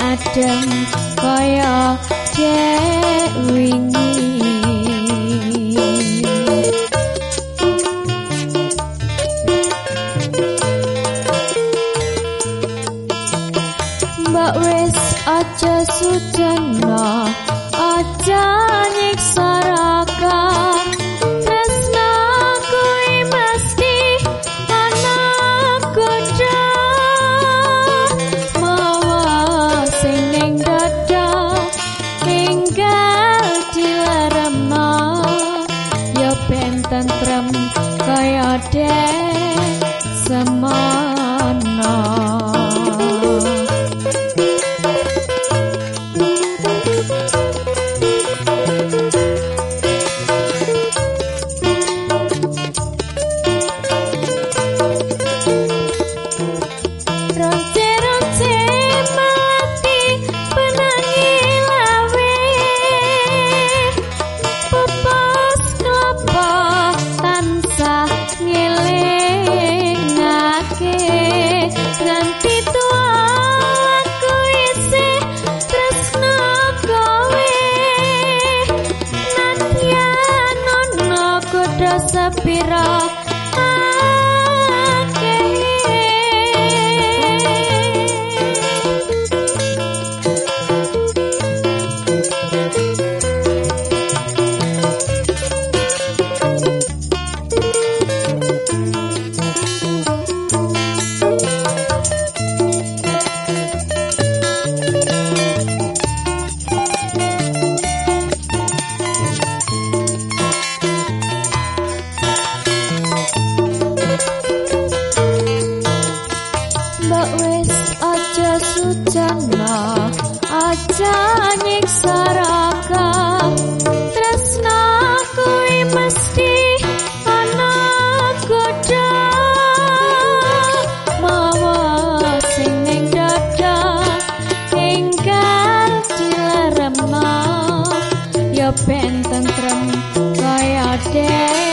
Adem kaya dek wingi. Mbok wis aja sujana, aja nyiksa raga. Tresna kuwi mesti ana godha. Mawa sing ning dada tinggal dileremno, ya ben tentrem kaya dek semono. Ronce-ronce mati penangi lawe, pupus klopo tansah ngelingake. Nganti tuwa aku isih tresno kowe, nadyan ana godha sepira. Mbok wis aja sujana, aja nyiksa raga. Tresna kuwi mesti ana godha. Mawa sing ning dada enggal dileremno, ya ben tentrem kaya dek.